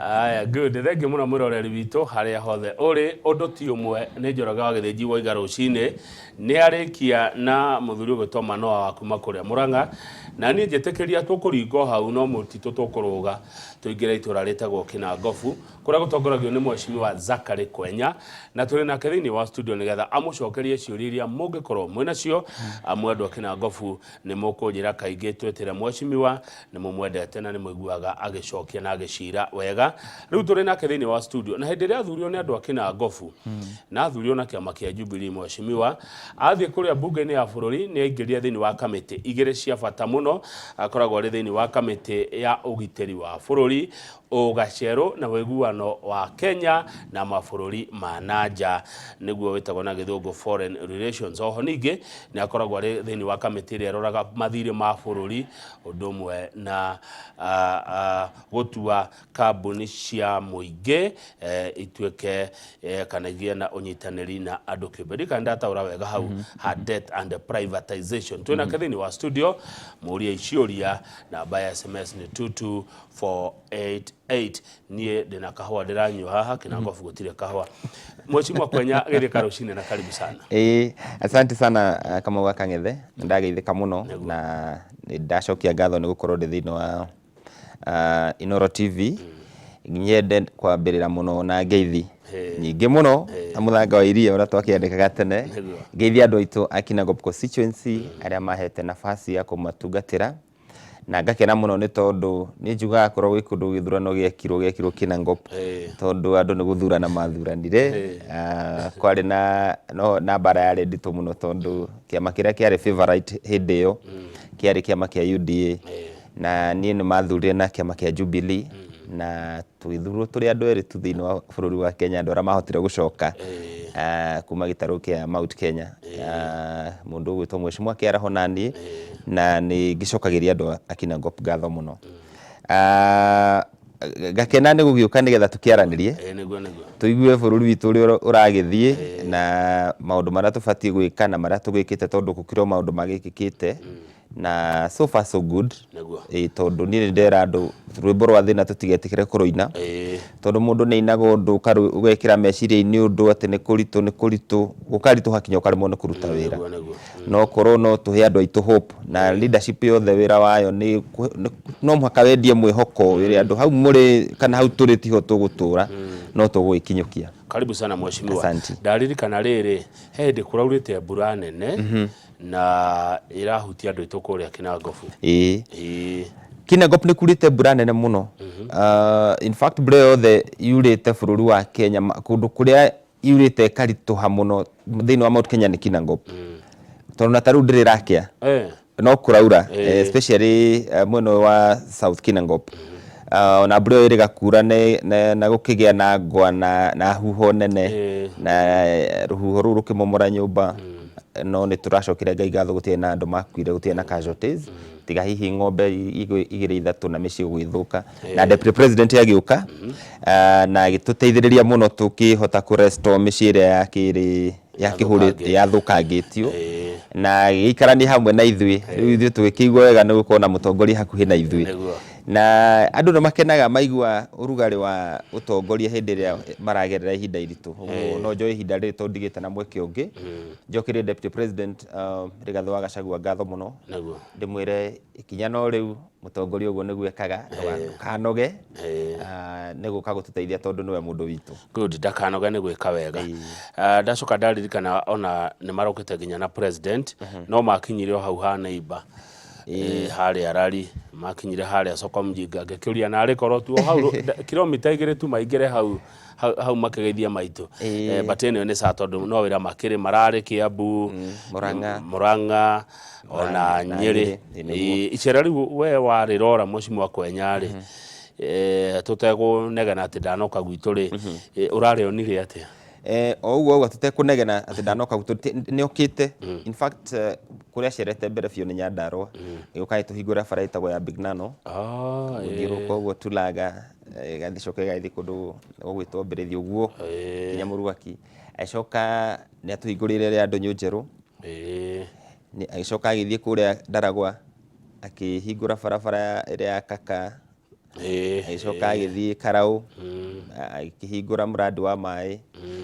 Aya, good. Thengiũ mũno mwĩroreri witũ harĩa hothe ũrĩ. Ũndũ ti ũmwe nĩ Njoroge wa Gĩthĩnji woiga rũcinĩ nĩ arĩkia na mũthuri ũgwĩtwo Manoa wa kuma kũrĩa Mũrang'a. Na niĩ njĩtĩkĩria tũkũringa o hau no mũtitũ tũkũrũga tũingĩre itũra rĩtagwo Kĩnangobu kũrĩa gũtongoragio nĩ Mheshimiwa Zachary Kwenya, na tũrĩ nake thĩinĩ wa studio nĩgetha amũcokerie ciũria iria mũngĩkorwo mwĩnacio. Amwe andũ a Kĩnangobu nĩ mũkũnjĩra kaingĩ twĩtĩre Mheshimiwa, nĩ mũmwendete na nĩ mũiguaga agĩcokia na agĩcira wega. Rĩu tũrĩ nake thĩinĩ wa studio, na hĩndĩ ĩrĩa athurirwo nĩ andũ a Kĩnangobu na athurirwo na kĩama kĩa Jubilee, Mheshimiwa athiĩ kũrĩa mbunge-inĩ ya bũrũri nĩ aingĩrire thĩinĩ wa kamĩtĩ igĩrĩ cia bata mũno. Akoragwo arĩ thĩinĩ wa kamĩtĩ ya ũgitĩri wa bũrũri, ũgacerũ na ũiguano wa Kenya na mabũrũri ma na nja, nĩguo wĩtagwo na gĩthũngũ foreign relations. Oho ningĩ nĩ akoragwo arĩ thĩinĩ wa kamĩtĩ ĩrĩa ĩroraga mathirĩ ma bũrũri, ũndũ ũmwe na gũtua kambuni cia mũingĩ ituĩke kana igĩe na ũnyitanĩri na andũ kĩũmbe. Ndiũĩ kana ndataũra wega hau ha debt and privatization. Twĩ nake thĩinĩ wa studio, mũrie ciũria, namba ya SMS nĩ 22488. Niĩ ndĩna kahũa ndĩranyua haha, Kĩnangobu gũtirĩ kahũa. Mheshimiwa Kwenya, gĩthiĩ karũcinĩ na karibu sana. Ĩĩ, asante sana Kamau wa Kang'ethe, nĩ ndageithĩka mũno na nĩ ndacokia ngatho nĩ gũkorwo ndĩ thĩinĩ wa Inooro TV. Nyende kwambĩrĩra mũno na ngeithi nyingĩ mũno ta mũthanga wa iria ũrĩa twakĩandĩkaga tene. Ngeithie andũ aitũ a Kinangop constituency arĩa mahete nafasi ya kũmatungatĩra, na ngakena mũno nĩ tondũ niĩ njugaga korwo gwĩ kũndũ gĩthurano gĩekirwo, gĩekirwo Kinangop, tondũ andũ nĩ gũthurana mathuranire. Kwarĩ na no na mbara yarĩ nditũ mũno, tondũ kĩama kĩrĩa kĩarĩ favorite hĩndĩ ĩyo kĩarĩ kĩama kĩa UDA, na niĩ nĩ mathurire na kĩama kĩa Jubilee, na tũgĩthurwo tũrĩ andũ erĩ tu thĩinĩ wa bũrũri wa Kenya, andũ arĩa mahotire gũcoka kuma gĩtarũ kĩa Mount Kenya, mũndũ ũgwĩtwo Mheshimiwa Kĩaraho na niĩ, na nĩ ngĩcokagĩria andũ a Kinangop ngatho mũno. Ngakena nĩ gũgĩũka nĩgetha tũkĩaranĩrie, Nĩguo nĩguo. tũigue bũrũri witũ ũrĩa ũragĩthiĩ na maũndũ marĩa tũbatiĩ gwĩka na marĩa tũgĩkĩte, tondũ gũkĩrĩ o maũndũ magĩkĩkĩte na so far so good. Ĩĩ, tondũ niĩ nĩ ndera andũ rwĩmbo rwa thĩna tũtigetĩkĩre kũrũina, tondũ mũndũ nĩ ainaga ũndũ ũgekĩra meciria-inĩ ũndũ atĩ nĩ kũritũ, nĩ kũritũ, gũkaritũha kinya ũkaremwo nĩ kũruta wĩra. Nĩguo nĩguo. No korwo no tũhe andũ aitũ hope, na leadership yothe wĩra wayo nĩ no mũhaka wendie mwĩhoko wĩre andũ hau mũrĩ kana hau tũrĩ tiho tũgũtũra, no tũgũgĩkinyũkia. Karibu sana Mheshimiwa. Asante. Ndaririkana rĩrĩ, he hĩndĩ kũraurĩte mbura nene na ĩrahutia andũ aitũ kũrĩa Kinangobu. Ĩĩ. Kinangop nĩ kurĩte mbura nene mũno. In fact, mbura yothe yurĩte bũrũri wa Kenya, kũndũ kũrĩa yurĩte ĩkaritũha mũno thĩinĩ wa Mount Kenya nĩ Kinangop. Tondũ na ta rĩu ndĩrĩ ĩrakĩa. No kũraura, especially mwena ũyũ wa South Kinangop. Ona mbura ĩyo ĩrĩga kura na gũkĩgĩa na ngwa na huho nene, na rũhuho rũu rũkĩmomora nyũmba, no nĩ tũracokeria Ngai ngatho gũtirĩ na andũ makuire, gũtirĩ na casualties, tiga hihi ng'ombe igĩrĩ ithatũ na mĩciĩ gũgĩthũka. Na Deputy President agĩũka na agĩtũteithĩrĩria mũno tũkĩhota kũ restore mĩciĩ ĩrĩa yakĩrĩ yakĩhũrĩtio, yathũkangĩtio, na agĩikarania hamwe na ithuĩ. Rĩu ithuĩ tũgĩkĩigua wega nĩ gũkorwo na mũtongoria hakuhĩ na ithuĩ. Na andũ nĩ makenaga maigua ũrugarĩ wa ũtongoria hĩndĩ ĩrĩa maragerera ihinda iritũ. Ũguo no njoe ihinda rĩrĩ tondũ ndigĩte na mweke ũngĩ, njokerie Deputy President Rigathĩ wa Gachagua ngatho mũno. Ndĩmwĩre ikinya no rĩu, mũtongoria ũguo nĩguo ekaga, ndũkanoge nĩ gũka gũtũteithia tondũ nĩwe mũndũ witũ. Good, ndakanoge nĩ gwĩka wega. Ndacoka ndaririkana ona nĩ marokĩte nginya na president, no makinyire o hau ha neighbor harĩa rari makinyire harĩa soko mjinga, ngĩkĩũria narĩ korwo tu o hau kilomita 2 tu maingĩre hau hau makĩgeithia maitũ. But anyway nĩ sawa, tondũ no wĩra makĩrĩ mararĩ Kiambu, Murang'a. Murang'a ona na Nyĩrĩ. Nyĩrĩ, nĩguo. Icera rĩu we warĩrora Mheshimiwa Kwenya rĩ, tũtekũnegena atĩ ndanoka gwitũ rĩ, ũrarĩonire atĩa? O ũguo ũguo tũtekũnegena atĩ ndanoka gwitũ, nĩ okĩte. In fact, kũrĩa acerete mbere biũ nĩ Nyandarũa, ĩgũka ĩtũhingũra bara ĩtagwo ya Big Nano, gũthiũrũrũka ũguo Tulaga, ĩgacoka ĩgathiĩ kũndũ gũgwĩtwo Mbĩrĩthi ũguo nginya Mũruaki. Agĩcoka nĩ atũhingũrĩire rĩa Ndũnyũ Njerũ. Agĩcoka agĩthiĩ kũrĩa Ndaragwa, akĩhingũra barabara ĩrĩa ya Kaka. Agĩcoka agĩthiĩ Karau, akĩhingũra mũrandi wa maĩ.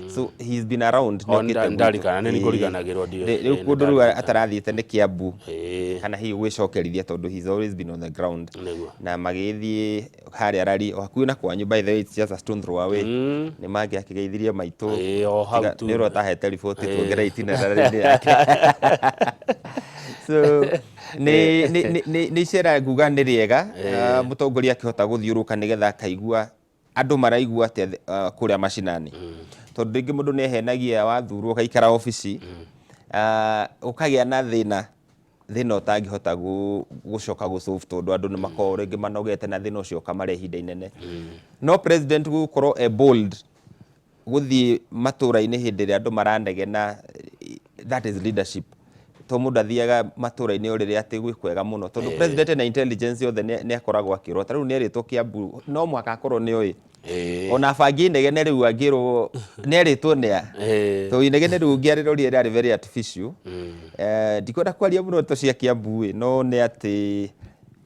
So he's been around. O, nĩokĩte gwitũ. Ndarikana, nĩ nĩngũriganagĩrwo ndiũ. Rĩu kũndũ rĩu nĩndaririkana. Atarathiĩte nĩ Kiambu kana hihi gwĩcokerithia, tondũ he's always been on the ground. Na magĩthiĩ harĩa Rari, o hakuhĩ na kwanyu, by the way, it's just a stone throw away. Nĩ mangĩakĩgeithirie maitũ. Ĩĩ, o hau Tiga- tu. Nĩ ũrĩa ũtahete riboti tuongerere itinerary yake. So nĩ icera nguga nĩ rĩega. Ah, mũtongoria akĩhota gũthiũrũka nĩgetha akaigua andũ maraigua atĩa kũrĩa macinani, tondũ rĩngĩ mũndũ nĩ ehenagia wathurwo ũgaikara obici, ũkagĩa na thĩna ũtangĩhota gũcoka gũ-solve, tondũ andũ nĩ makoragwo rĩngĩ manogete na thĩna ũcio ũkamara ihinda inene. No president gũkorwo e bold gũthiĩ matũra-inĩ hĩndĩ ĩrĩa andũ maranegena, that is leadership, to mũndũ athiaga matũra-inĩ o rĩrĩa atĩ gwĩ kwega mũno, tondũ president na intelligence yothe nĩ akoragwo akĩrwo. Ta rĩu nĩ erĩtwo Kiambu no mũhaka akorwo nĩ oĩ. Ona bangi inegene rĩu angĩrwo nĩ erĩtwo nĩa, tondũ inegene rĩu ũngĩarĩroria rĩarĩ very artificial. Ndikwenda kwaria mũno ndeto cia Kiambu ĩ, no nĩ atĩ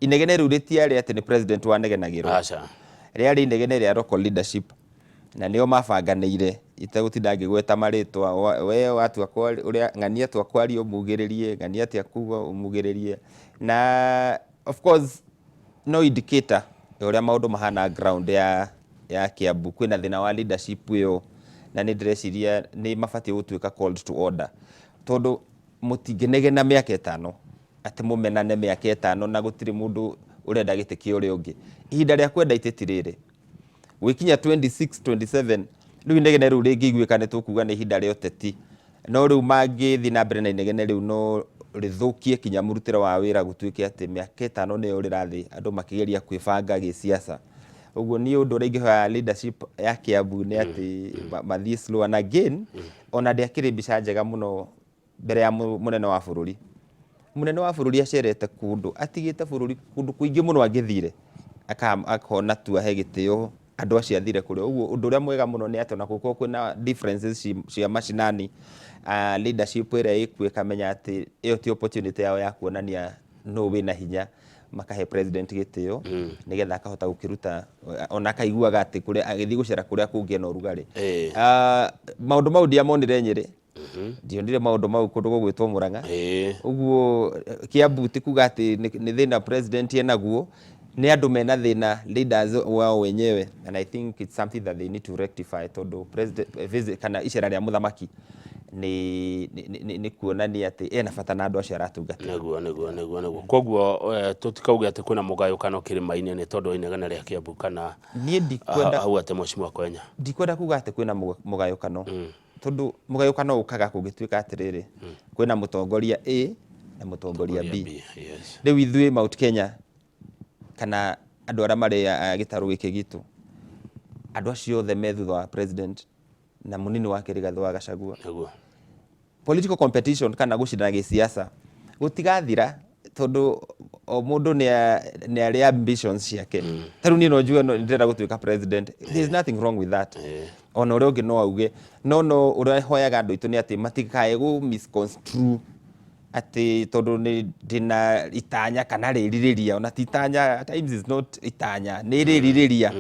inegene rĩu rĩtiarĩ atĩ nĩ president wanegenagĩrwo. Aca. Rĩarĩ inegene rĩa local leadership na nĩo mabanganĩire, itegũtinda ngĩgweta marĩtwa. We watua ũrĩa ng'ania tua kwaria ũmugĩrĩrie, ng'ania atia kuga ũmugĩrĩrie. Na of course no indicator ya ũrĩa maũndũ mahana ground ya Kiambu, kwĩna thĩna wa leadership ĩyo, na nĩ ndĩreciria nĩ mabatiĩ gũtuĩka called to order, tondũ mũtingĩnegena mĩaka 5, atĩ mũmenane mĩaka 5 na gũtirĩ mũndũ ũrenda gĩtĩ kĩa ũrĩa ũngĩ. Ihinda rĩa kwenda itĩ ti rĩrĩ, gwĩkinya 26 27 rĩu inegene rĩu rĩngĩiguĩka nĩ tũkuga nĩ ihinda rĩa ũteti. No rĩu mangĩthiĩ na mbere na inegene rĩu, no rĩthũkie kinya mũrutĩre wa wĩra, gũtuĩke atĩ mĩaka 5 nĩyo rĩrathiĩ andũ makĩgeria kwĩbanga gĩsiasa. Ũguo niĩ ũndũ ũrĩa ingĩhoya leadership ya Kiambu nĩ atĩ mathiĩ slow. And again, ona ndĩakĩrĩ mbica njega mũno mbere ya mũnene wa bũrũri. Mũnene wa bũrũri acerete kũndũ, atigĩte bũrũri kũndũ kũingĩ mũno angĩthire akona tu ahe gĩtĩo andũ acio athire kũrĩa. Ũguo ũndũ ũrĩa mwega mũno nĩ atĩ ona gũkorwo kwĩna differences cia macinani, leadership ĩrĩa ĩkuo ĩkamenya atĩ ĩyo ti opportunity yao ya kuonania nũ wĩna hinya, makahe president gĩtĩo nĩgetha akahota gũkĩruta, ona akaiguaga atĩ kũrĩa agĩthiĩ gũcera kũrĩa kũngĩ ena ũrugarĩ. Maũndũ mau ndiamonire Nyĩrĩ, ndionire maũndũ mau kũndũ gũgwĩtwo Mũrang'a. Ũguo Kiambu ti kuga atĩ nĩ thĩna president enaguo, nĩ andũ mena thĩna, leaders wao wenyewe, and I think it's something that they need to rectify, tondũ president visit kana icera rĩa mũthamaki nĩ kuonania atĩ ena bata na andũ acio aratungatĩra. Nĩguo. Koguo tũtikauge atĩ kwĩna mũgayũkano kĩrĩma-inĩ nĩ tondũ wa inegene rĩa Kiambu kana Niĩ ndikwenda hau atĩ mheshimiwa Kwenya. Ndikwenda kuga atĩ kwĩna mũgayũkano, tondũ mũgayũkano ũkaga kũngĩtuĩka atĩrĩrĩ, kwĩna mũtongoria A na mũtongoria B. Rĩu ithuĩ Mount Kenya kana andũ arĩa marĩ a gĩtarũ gĩkĩ gitũ, andũ acio othe me thutha wa president na mũnini wake Rigathĩ wa Gachagua. Political competition kana gũcindana gĩsiasa gũtigathira, tondũ o mũndũ nĩ arĩ ambitions ciake. Ta rĩu niĩ no njuge no ndĩrenda gũtuĩka president, there is nothing wrong with that. Ona ũrĩa ũngĩ no auge, no ũrĩa hoyaga andũ aitũ nĩ atĩ matikae gũ misconstrue atĩ tondũ nĩ ndĩna itanya kana rĩrirĩria, ona ti itanya, at times is not itanya, nĩ rĩrirĩria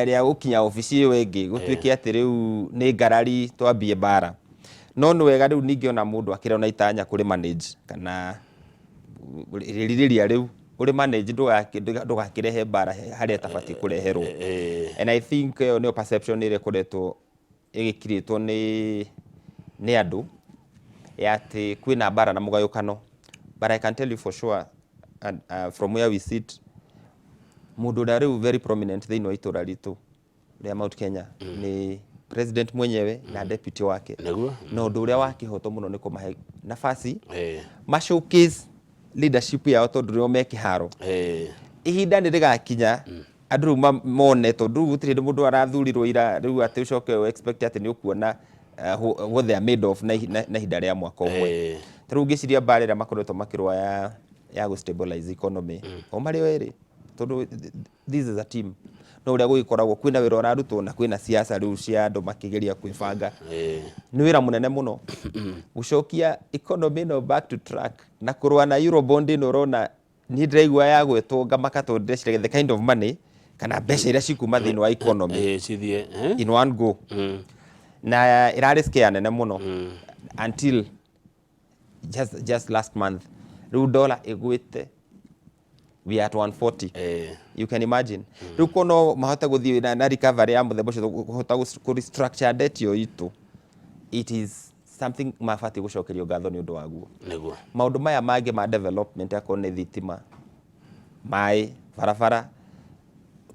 rĩa gũkinya obici ĩyo ĩngĩ, gũtuĩke atĩ rĩu nĩ ngarari twambie mbara. No nĩ wega rĩu ningĩ ona mũndũ akĩrĩ ona itanya kũrĩ manage kana rĩrirĩria rĩu ũrĩ manage, ndũgakĩrehe mbara harĩa ĩtabatiĩ kũreherwo. And I think ĩyo nĩyo perception ĩrĩa ĩkoretwo ĩgĩkirĩtwo nĩ andũ, ya atĩ kwĩna mbara na mũgayũkano. But I can tell you for sure, and, from where we sit, mũndũ ũrĩa rĩu very prominent thĩinĩ wa itũra ritũ rĩa Mount Kenya nĩ president mwenyewe na deputy wake. Na ũndũ ũrĩa wa kĩhoto mũno nĩ kũmahe nafasi ma showcase leadership yao, tondũ nĩo me kĩharo. Ihinda nĩ rĩgakinya andũ rĩu mone, tondũ rĩu gũtirĩ hĩndĩ mũndũ arathurirwo ira rĩu atĩ ũcoke expect atĩ nĩ ũkuona what they are made of na ihinda rĩa mwaka ũmwe. Ta rĩu ngĩciria mbara ĩrĩa makoretwo makĩrũa ya gũ stabilize economy, o marĩ o erĩ, tondũ this is a team, no ũrĩa gũgĩkoragwo kwĩna wĩra ũrarutwo na kwĩna siasa rĩu cia andũ makĩgeria kwĩbanga. Nĩ wĩra mũnene mũno gũcokia economy ĩno back to track na kũrũa na eurobond ĩno ũrona. Niĩ ndĩraigua ya gwetwo ngamaka tondũ ndĩreciria the kind of money kana mbeca iria cikuma thĩinĩ wa economy Ĩĩ, cithiĩ eh? in one go na ĩrarĩ scare nene mũno until just last month. Rĩu dollar ĩgwĩte, we are at 140. You can imagine rĩu ko no mahote gũthiĩ na recovery ya mũthemba ũcio, kũhota kũ restructure debt ĩyo itũ, it is something mabatiĩ gũcokerio ngatho nĩ ũndũ waguo. Maũndũ maya mangĩ ma development, akorwo nĩ thitima, maĩ, barabara,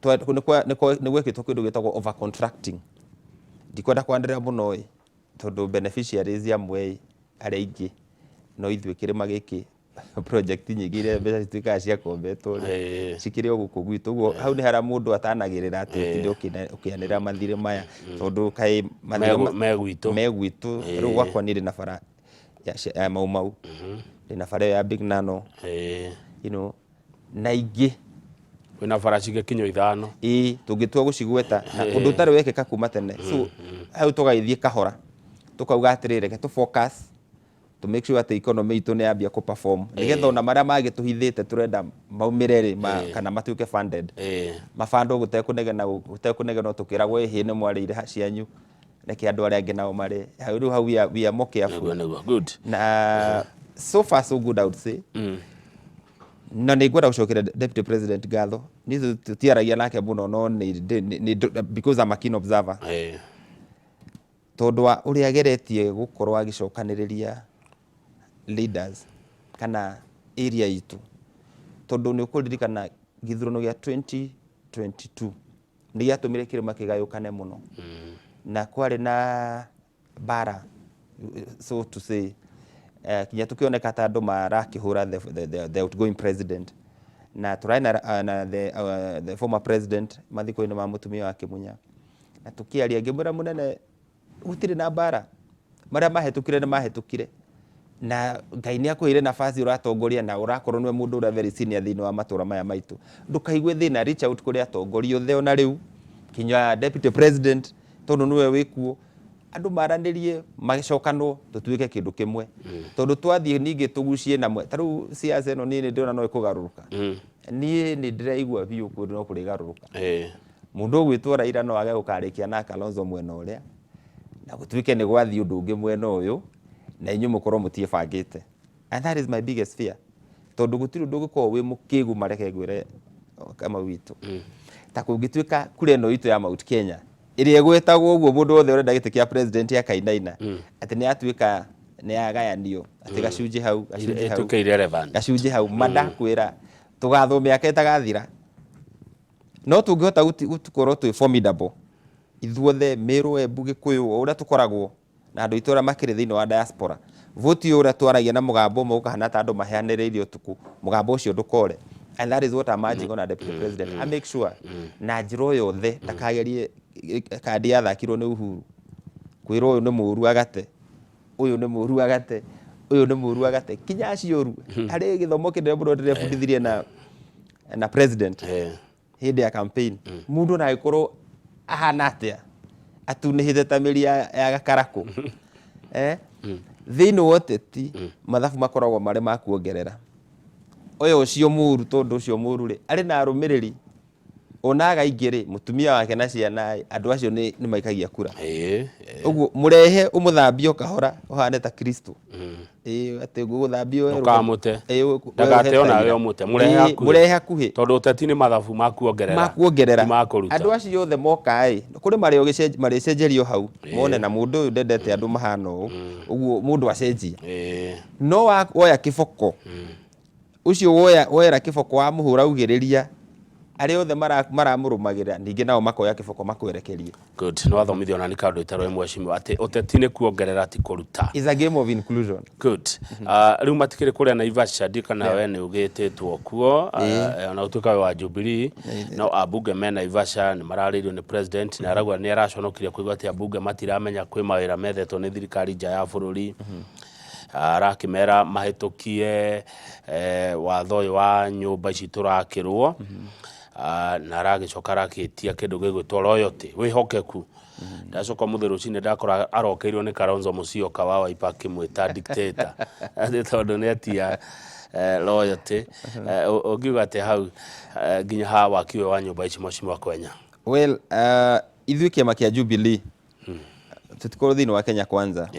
nĩ gwekĩtwo kĩndũ gĩtagwo over contracting. Ndikwenda kwanĩrĩra mũno ĩ, tondũ beneficiaries amwe ĩ, arĩa aingĩ no ithuĩ kĩrĩma gĩkĩ, project nyingĩ iria mbeca cituĩkaga cia kombetwo rĩ, cikĩrĩ o gũkũ gwitũ. Ũguo hau nĩ harĩa mũndũ atanagĩrĩra atĩ ũtinde ũkĩanĩrĩra mathirĩ maya, tondũ kaĩ mathirĩ Me gwitũ. Me gwitũ. Rĩu gwakwa niĩ ndĩna bara ya Mau Mau, ndĩna bara ĩyo ya Big Nano, na ingĩ. Wĩna bara cingĩkinya ithano. Ĩĩ, tũngĩtua gũcigweta na ũndũ ũtarĩ wekĩka kuma tene. So hau tũgagĩthiĩ kahora, tũkauga atĩrĩrĩ, reke tũ focus to make sure atĩ economy itũ nĩ yambia kũ perform, nĩgetha ona marĩa mangĩ tũhithĩte tũrenda maumĩre rĩ ma, kana matuĩke funded, mabandwo gũtekũnegena, gũtekũnegenwo, tũkĩragwo ĩhĩ nĩ mwarĩire cianyu, reke andũ arĩa angĩ nao marĩe hau. Rĩu hau we are more careful. Nĩguo, nĩguo, good. Na so far so good, I would say. Na nĩ ngwenda gũcokeria Deputy President ngatho. Niĩ tũtiaragia nake mũno, no nĩ because I'm a keen observer, tondũ wa ũrĩa ageretie gũkorwo agĩcokanĩrĩria leaders kana area itũ, tondũ nĩ ũkũririkana gĩthurano gĩa 2022 nĩ gĩatũmire kĩrĩma kĩgayũkane mũno, na kwarĩ na mbara, so to say, kinya tukioneka ta andũ marakĩhũra the outgoing president, na tũrarĩ na the former president mathiko-inĩ ma mũtumia wa Kĩmunya, na tũkĩaria, ngĩmwĩra, "Mũnene, gũtirĩ na mbara, marĩa mahĩtũkire nĩ mahĩtũkire, na Ngai nĩ akũheire nafasi ũratongoria na ũrakorwo nĩwe mũndũ ũrĩa very senior thĩinĩ wa matũra maya maitũ. Ndũkaigue thĩna, reach out kũrĩ atongoria othe, ona rĩu kinya Deputy President, tondũ nĩwe wĩkuo, andũ maranĩrie, magĩcokanwo, tũtuĩke kĩndũ kĩmwe, tondũ twathiĩ ningĩ tũgucie na ta rĩu siasa ĩno, niĩ nĩ ndĩrona no ĩkũgarũrũka. Niĩ nĩ ndĩraigua biũ kũndũ no kũrĩgarũrũka. Mũndũ ũgwĩtwo Raila no age gũkarĩkia na Kalonzo mwena ũrĩa, na gũtuĩke nĩ gwathiĩ ũndũ ũngĩ mwena ũyũ, na inyuĩ mũkorwo mũtiĩbangĩte. And that is my biggest fear, tondũ gũtirĩ ũndũ ũngĩkorwo wĩ mũkĩgu, mareke ngwĩre kama witũ, ta kũngĩtuĩka kura ĩno itũ ya Mount Kenya ĩrĩa ĩgwetagwo ũguo, mũndũ wothe ũrenda gĩtĩ kĩa president akainaina atĩ nĩ yatuĩka nĩ yagayanio, atĩ gacunjĩ hau, gacunjĩ hau, Ĩtuĩke irrelevant. Gacunjĩ hau, mandakwĩra tũgathwo mĩaka ĩtagathira. No tũngĩhota gũkorwo twĩ formidable ithuothe, Meru, Embu, Gĩkũyũ, o ũrĩa tũkoragwo na andũ aitũ arĩa makĩrĩ thĩinĩ wa diaspora, vote ũyũ ũrĩa twaragia na mũgambo ũmwe, gũkahana ta andũ maheanĩrĩire ũtukũ, mũgambo ũcio ndũkore. And that is what I'm urging on our Deputy President, I make sure na njĩra o yothe ndakagerie kandi yathakirwo nĩ Uhuru, kwĩrwo ũyũ nĩ mũũru agate, ũyũ nĩ mũũru agate, ũyũ nĩ mũũru agate, kinya acio ũru. Harĩ gĩthomo kĩnene mũno ndĩrebundithirie na president hĩndĩ ya campaign. Mũndũ ona agĩkorwo ahana atĩa, atunĩhĩte ta mĩri ya gakarakũ, thĩinĩ wa ũteti mathabu makoragwo marĩ ma kuongerera. Ũyũ ũcio mũũru, tondũ ũcio mũũru rĩ, arĩ na arũmĩrĩri, ona aga ingĩ rĩ, mũtumia wake na ciana rĩ, andũ acio nĩ maikagia kura. Ũguo mũrehe ũmũthambie o kahora, ũhane ta Kristo. Ĩĩ, atĩ ngũgũthambia werũ. Ndũkamũte. Ĩĩ, Ndagate werũhe ona ta we ira. ũmũte. Mũrehe Ĩĩ, hakuhĩ. mũrehe hakuhĩ. Tondũ ũteti nĩ mathabu ma kuongerera. Ma kuongerera. Ti ma kũruta. Andũ acio othe moka ĩ, kũrĩ marĩ marĩcenjerio hau, mone na mũndũ ũyũ ndendete andũ mahana ũũ, ũguo mũndũ acenjia. No woya kĩboko ũcio, woera kĩboko, wamũhũra ugĩrĩria, arĩa othe maramũrũmagĩrĩra ningĩ nao makoya kĩboko makwerekerie. Good. Nĩ wathomithio ona nĩ kaũndũ ĩtarwo mheshimiwa atĩ ũteti nĩ kuongerera ti kũruta. Is a game of inclusion. Good. Rĩu matikĩrĩ kũrĩa Naivasha, ndi kana we nĩ ũgĩtĩtwo kuo, ona ũtuĩka wĩ wa Jubilee, no ambunge me Naivasha nĩ mararĩirio nĩ president, na arauga nĩ araconokirie kũigua atĩ ambunge matiramenya kwĩ mawĩra methetwo nĩ thirikari nja ya bũrũri. Arakĩmera mahĩtũkie watho ũyũ wa nyũmba ici tũrakĩrwo. Na aragĩcoka arakĩtia kĩndũ gĩgwĩtwo loyalty, wĩhokeku. Ndacoka mũthĩ rũcinĩ ndakora arokeirwo nĩ Kalonzo Musyoka wa Wiper akĩmwĩta dictator, atĩ tondũ nĩ atia Loyalty. Ũngiuga atĩa hau nginya ha waki ũyũ wa nyũmba ici, Mheshimiwa Kwenya? Well, ithuĩ kĩama kĩa Jubilee tũtikorwo thĩinĩ wa Kenya Kwanza,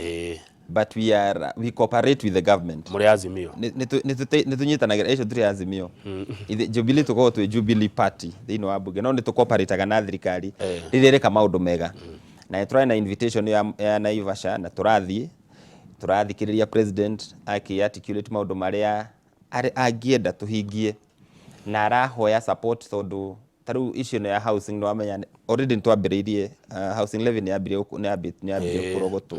but we cooperate with the government. Mũrĩ Azimio. Nĩ tũnyitanagĩra icio, tũrĩ Azimio. Jubilee, tũkoragwo twĩ Jubilee Party thĩinĩ wa mbunge, no nĩ tũcooperataga na thirikari rĩrĩa ĩreka maũndũ mega, na nĩ tũrarĩ na invitation ya Naivasha na tũrathiĩ tũrathikĩrĩria president akĩ articulate maũndũ marĩa angĩenda tũhingie, na arahoya support, tondũ ta rĩu issue ĩno ya housing, nĩ wamenya already nĩ twambĩrĩirie housing levy, nĩ yambĩrĩirie kũrogotwo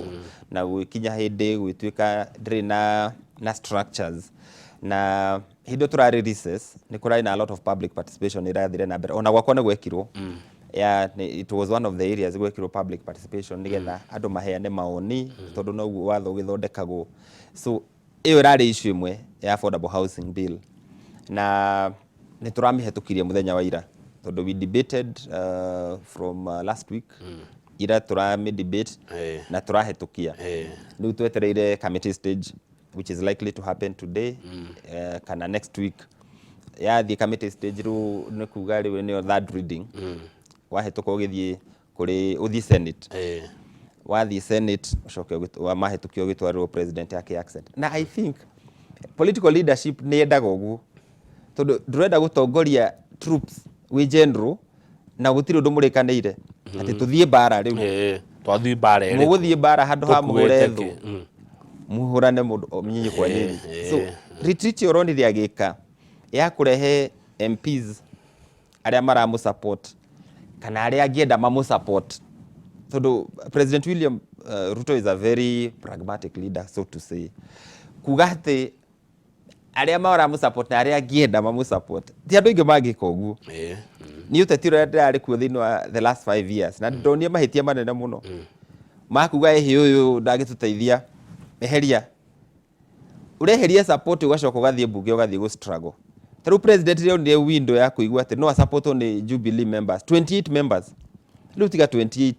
na gwĩkinya hĩndĩ gwĩtuĩka ndĩrĩ na structures, na hĩndĩ ĩyo tũrarĩ recess nĩ kũrarĩ na a lot of public participation ĩrathire na mbere. Ona gwakwa nĩ gwekirwo ya it was one of the areas gwekirwo public participation nĩgetha andũ maheane maoni, tondũ noguo watho ũgĩthondekagwo. So ĩyo ĩrarĩ issue ĩmwe ya affordable housing bill, na nĩ tũramĩhetũkirie mũthenya wa ira, tondũ we debated from last week, ira tũramĩ debate na tũrahĩtũkia. Rĩu twetereire committee stage, which is likely to happen today kana next week. Yathiĩ committee stage, rĩu nĩ kuga rĩu nĩyo third reading. Wahĩtũka, ũgĩthiĩ kũrĩ ũthiĩ Senate. Wathiĩ Senate, ũcoke mahĩtũkio, ũgĩtwarĩrwo president yake accent. Na I think political leadership nĩ yendaga ũguo, tondũ ndũrenda gũtongoria troops wĩ general na gũtirĩ ũndũ mũrĩkanĩire atĩ tũthiĩ mbara rĩu. Twathiĩ mbara ĩrĩkũ? Mũgũthiĩ mbara handũ ha mũhũre Tũkuĩte thũ kĩ? Mũhũrane mũndũ o nyinyi kwa nyinyi. So retreat ĩyo ũronire agĩka ya kũrehe MPs arĩa maramũ support kana arĩa angĩenda mamũ support, tondũ President William Ruto is a very pragmatic leader, so to say, kuga atĩ arĩa maramũ support na arĩa angĩenda mamũ support, ti andũ aingĩ mangĩka ũguo. Niĩ ũteti ũrĩa ndĩrarĩ kuo thĩinĩ wa the last 5 years, na ndonire mahĩtia manene mũno makuga ĩhĩ ũyũ ndangĩtũteithia, eheria. Ũreheria support, ũgacoka ũgathiĩ mbunge, ũgathiĩ gũ struggle. Ta rĩu president rĩo nĩ window ya kũigua atĩ no asupportwo nĩ Jubilee members, 28 members. Rĩu tiga 28,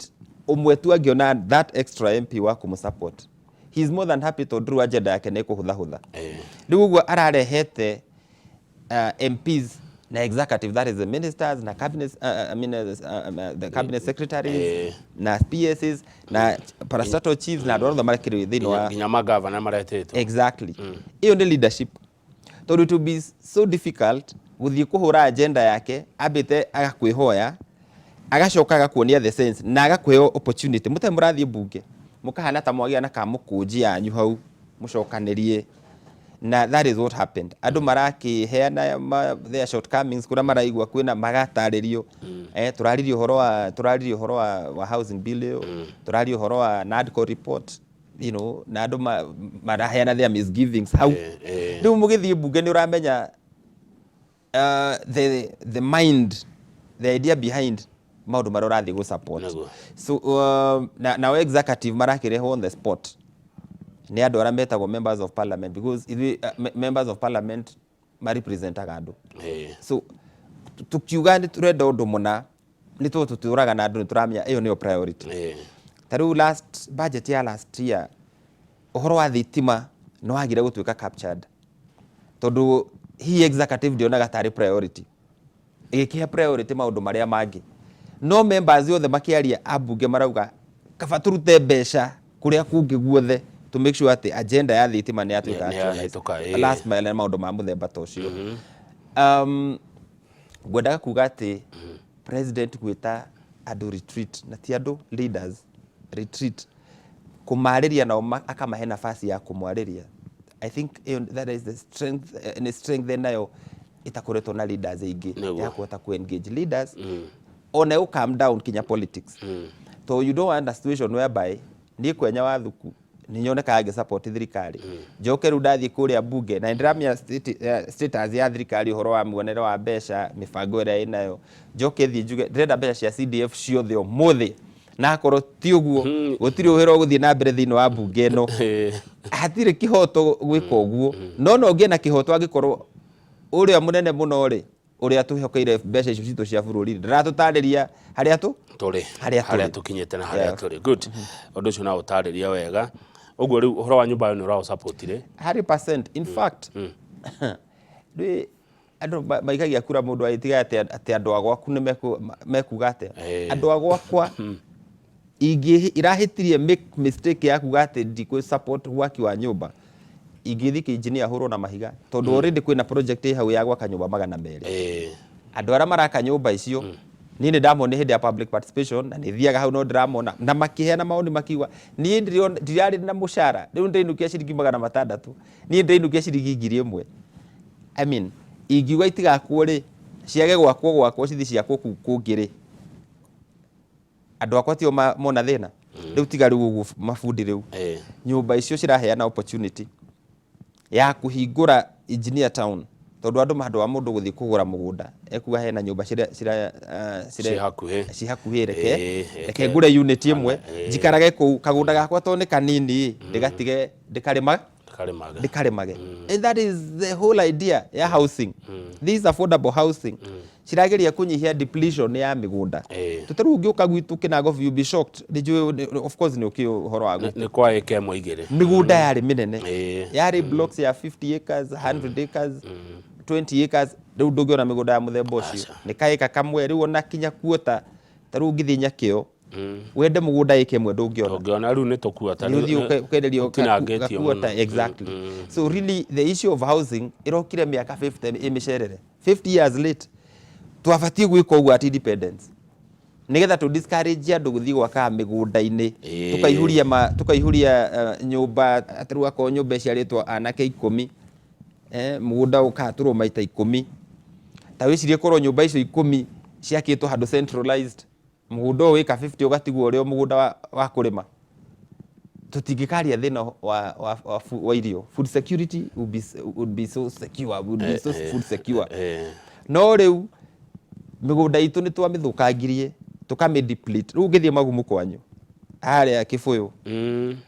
ũmwe tu angĩona that extra MP wa kũmũ support, he is more than happy, tondũ rĩu agenda yake nĩ ĩkũhũthahũtha. Rĩu ũguo ararehete MPs na executive, that is the ministers na cabinet, I mean, the cabinet secretaries na PSs na parastatal chiefs na andũ othe marekĩrĩ thĩinĩ wa Nginya magavana maretĩtwo. Exactly. Ĩyo nĩ leadership, tondũ it will be so difficult gũthiĩ kũhũra agenda yake ambĩte agakwĩhoya, agacoka agakuonia the sense na agakũhe opportunity mũtarĩ mũrathiĩ mbunge, mũkahana ta mwagĩa na kamũkũnji yanyu hau mũcokanĩrie. Na that is what happened. Andũ marakĩheana their shortcomings, kũrĩa maraigua kwĩna magatarĩrio. Tũraririe ũhoro wa housing bill ĩyo, tũraririe ũhoro wa NADCO report, na andũ maraheana their misgivings hau. Rĩu mũgĩthiĩ mbunge nĩ ũramenya the mind, the idea behind maũndũ marĩa ũrathiĩ gũ support. So nao executive marakĩrehwo on the spot nĩ andũ arĩa metagwo members of parliament, because ithuĩ members of parliament marepresentaga andũ. So tukiuga nĩ tũrenda ũndũ mũna, nĩ tondũ tũtũraga na andũ, nĩ tũramenya ĩyo nĩyo priority. Ta rĩu last budget ya last year, ũhoro wa thitima nĩ wagire gũtuĩka captured, tondũ hihi executive ndĩonaga tarĩ priority, ĩgĩkĩhe priority maũndũ marĩa mangĩ. No members othe makĩaria a mbunge marauga kaba tũrute mbeca kũrĩa kũngĩ guothe to make sure atĩ agenda ya thitima nĩ yatuĩka Nĩ actualized. yahĩtũka, ĩĩ. Last mile na maũndũ ma mũthemba ta ũcio. Ngwendaga kuga atĩ president gwĩta andũ retreat, na ti andũ, leaders retreat, kũmarĩria nao, akamahe nafasi ya kũmwarĩria, I think ĩyo, that is the strength, nĩ strength nayo ĩtakoretwo na leaders aingĩ ya kũhota ku engage leaders ona ĩgũ calm down kinya politics. So you don't want a situation whereby niĩ Kwenya wa Thuku nĩ nyonekaga ngĩ support thirikari, njoke rĩu ndathiĩ kũrĩa mbunge na nĩndĩramenya status ya thirikari, ũhoro wa muonere wa mbeca, mĩbango ĩrĩa ĩnayo, njoke thiĩ njuge ndĩrenda mbeca cia CDF ciothe ũmũthĩ, na akorwo ti ũguo gũtirĩ wĩra ũgũthiĩ na mbere thĩinĩ wa mbunge ĩno. Hatirĩ kĩhoto gwĩka ũguo, no ngĩe na kĩhoto angĩkorwo ũrĩa mũnene mũno rĩ, ũrĩa twĩhokeire mbeca icio citũ cia bũrũri, ndaratũtarĩria harĩa tũ tũrĩ harĩa harĩa tũrĩ. Tũkinyĩte na harĩa tũrĩ. Good, ũndũ ũcio no ũtarĩria wega ũguo. Rĩu ũhoro wa nyũmba ĩyo nĩ ũraũsupportire? 100%. In fact, Rĩ andũ maikagia kura mũndũ agĩtiga atĩ andũ a gwaku nĩ mekuga atĩa. Andũ a gwakwa ingĩ irahĩtirie make mistake ya kuga atĩ ndikũ support waki wa nyũmba, ingĩthiĩ kĩ-engineer hũrwo na mahiga, tondũ already kwĩna project ĩ hau ya gwaka nyũmba 200. Andũ arĩa maraka nyũmba icio niĩ nĩ ndamonire hĩndĩ ya public participation, na nĩ thiaga hau no ndĩramona na makĩheana mawoni makiuga niĩ ndirarĩ na mũcara, rĩu ndĩrainũkia ciringi 600, niĩ ndĩrainũkia ciringi 1000. I mean, ingiuga itigakwo rĩ, ciage gwakwo gwakwo cithi ciakwo kũu kũngĩ rĩ, andũ akwa tio mona thĩna. Rĩu tiga rĩu ũguo mabundi rĩu nyũmba icio ciraheana opportunity ya kũhingũra engineer town, tondũ andũ handũ wa mũndũ gũthiĩ kũgũra mũgũnda ekuga hena nyũmba cira cira cira Ciĩ hakuhĩ. Ciĩ hakuhĩ, reke reke ngũre unit ĩmwe njikarage kũu, kagũnda gakwa to nĩ kanini ndĩgatige ndĩkarĩma Ndĩkarĩmage. Ndĩkarĩmage. And that is the whole idea ya housing, this affordable housing cirageria kũnyihia depletion ya mĩgũnda. Tũtarĩu ũngĩũka gwitũ Kinangop, you'll be shocked. Nĩ njũĩ of course nĩ ũkĩũĩ ũhoro wa gwitũ. Nĩ kwa ĩka ĩmwe igĩrĩ. Mĩgũnda yarĩ mĩnene, yarĩ blocks ya 50 acres, 100 acres, 20 acres. Rĩu ndũngĩona mĩgũnda ya mũthemba ũcio. Aca. Nĩ kaĩka kamwe rĩu ona kinya kuota. Ta rĩu ũngĩthiĩ Nyakĩo wende mũgũnda ĩka ĩmwe, ndũngĩona. Ndũngĩona, rĩu nĩ tũkuota. Nĩ ũthiĩ ũkenderio Ũtinangĩtio gakuota. Mũno. Exactly. So really the issue of housing ĩrokire mĩaka 50 ĩmĩcerere, 50 years late. Twabatiĩ gwĩka ũguo at independence nĩgetha tũ discourage andũ gũthiĩ gwakaga mĩgũnda-inĩ, tũkaihũria tũkaihũria nyũmba, atĩ rĩu akorwo nyũmba ĩciarĩtwo anake 10, mũgũnda ũkahatũrwo maita 10. Ta wĩcirie korwo nyũmba icio 10 ciakĩtwo handũ centralized, mũgũnda ũyũ wĩka 50 ũgatigwo ũrĩ o mũgũnda wa kũrĩma, tũtingĩkaria thĩna wa irio. Food security would be so secure, would be so food secure. No rĩu mĩgũnda itũ nĩ twamĩthũkangirie, tũkamĩ deplete. Rĩu ũngĩthiĩ Magumu kwanyu harĩa Kĩbũyũ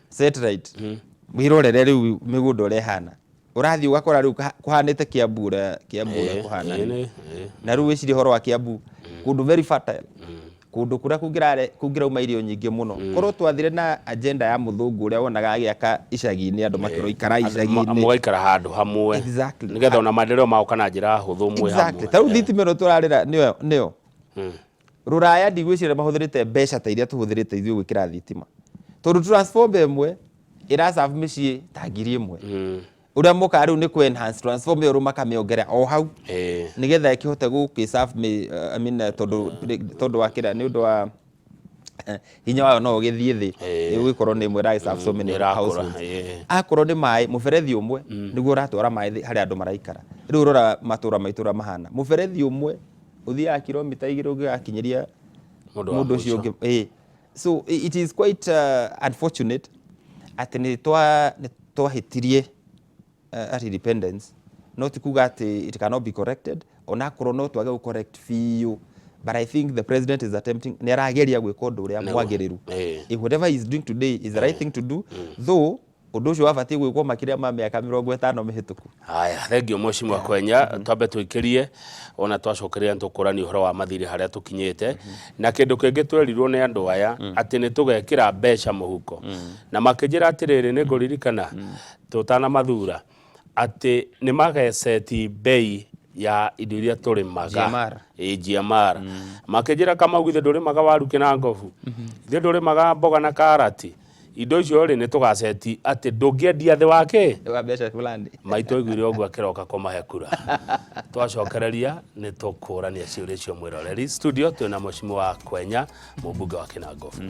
satellite, wĩrorere rĩu mĩgũnda ũrĩa ĩhana. Ũrathiĩ ũgakora rĩu kũhanĩte Kiambu, ũrĩa Kiambu ũrĩa kũhana rĩu. Na rĩu wĩcirie ũhoro wa Kiambu, kũndũ very fertile, kũndũ kũrĩa kũngĩrauma irio nyingĩ mũno, korwo twathire na agenda ya mũthũngũ ũrĩa wonaga agĩaka icagi-inĩ, andũ makĩrwo ikara icagi-inĩ. Mũgaikara handũ hamwe. Exactly. Nĩgetha ona maendeleo magoka na njĩra hũthũ mwĩ hamwe. Ta rĩu thitima ĩno tũrarĩra nĩyo nĩyo rũraya ndigwĩciria mahũthĩrĩte mbeca ta iria tũhũthĩrĩte ithuĩ gwĩkĩra thitima, tondũ transformer ĩmwe ĩraserve mĩciĩ ta 1000. Ũrĩa mokaga rĩu nĩ kũ enhance transformer ĩyo, rĩu makamĩongerera o hau nĩgetha ĩkĩhote gũkĩ serve I mean, tondũ wa kĩrĩa, nĩ ũndũ wa hinya wayo no ũgĩthiĩ thĩ, ĩgũgĩkorwo nĩ ĩmwe ĩragĩ-serve so many Ĩrakũra, households. Akorwo nĩ maĩ, mũberethi ũmwe nĩguo ũratwara maĩ harĩa andũ maraikara. Rĩu rora matũra maitũ ũrĩa mahana, mũberethi ũmwe ũthiaga kilomita 2 ũngĩgakinyĩria Mũndũ wa mũndũ ũcio mũico. ũngĩ. So it is quite unfortunate atĩ nĩ twahĩtirie at independence, no ti kuga atĩ it cannot be corrected, onakorwo no twage gũ correct biũ, but I think the president is attempting, nĩ arageria gwĩka ũndũ ũrĩa mwagĩrĩru. If whatever he is doing today is the right thing to do, though ũndũ ũcio wabatiĩ gwĩkwo makĩria ma mĩaka 50 mĩhĩtũku. Haya, thengio mheshimiwa Kwenya. Twambe twĩkĩrie ona twacokeria nĩtũkũrania ũhoro wa mathirĩ harĩa tũkinyĩte, na kĩndũ kĩngĩ twerirwo nĩ andũ aya atĩ nĩ tũgekĩra mbeca mũhuko, na makĩnjĩra atĩrĩrĩ, nĩ ngũririkana tũtanamathura atĩ nĩ mageceti bei ya indo iria tũrĩmaga. GMR. Ĩ, GMR. Makĩnjĩra, "Kamau, githĩ ndũrĩmaga waru Kĩnangobu? Githĩ ndũrĩmaga mboga na karati? Indo icio rĩ, nĩ tũgaceti atĩ ndũngĩendia thĩ wa kĩ wa mbeca fulani." Maitũ aiguire ũguo akĩroka kũmahe kura. Twacokereria nĩ tũkũrania ciũria icio. Mwĩroreri, studio twĩna mheshimiwa Kwenya, mũmbunge wa Kĩnangobu.